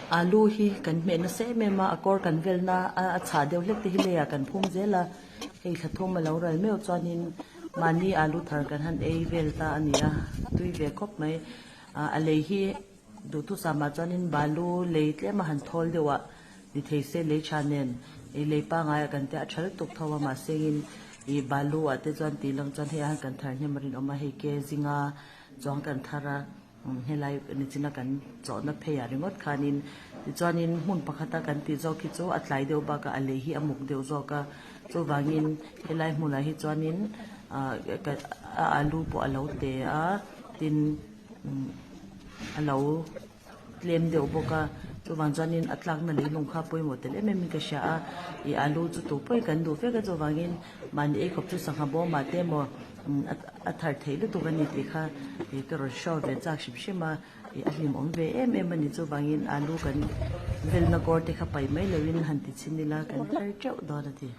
Alu hi kan hmeh nasa em em a a kawr kan velna a chhah deuh hlek te hi leiah kan phum zel a hei thla thum a lo ral meuh chuanin mahni alu thar kan han ei vel ta a ni a tui ve khawp mai ah a lei hi duhthusam ah chuanin balu lei tlem a han thawl deuh ah ni thei se lei tha nen ih lei pangai ah kan tia a tha lutuk tho a mahse in ih balu ah te chuan tih lang chuan hei ah hian kan thar hnem a rinawm a hei ke zinga chuang kan thar a helai nichina kan chawhna phei ah ringawt khanin tichuanin hmun pakhata kan tih zawk hi chu a tlai deuh bakah a lei hi a muk deuh zawk a chuvangin helai hmunah hi chuanin ah a alu pawh a lo te a tin a lo tlem deuh bawk a chuvang chuanin a tlakna leilung kha pawimawh tel em em in ka hria a ih alu chu tu pawhin kan duh vek a chuvangin mahni ei khawp chu sangha bawmah te emaw a thar theih lutuk a ni tih kha ih ka rawn show ve chak hrim hrim a ih a hlimawm ve em em a ni chuvangin alu kan velna kawr te kha paih mai loin han ti chhin ila kan thar teuh dawn a ti.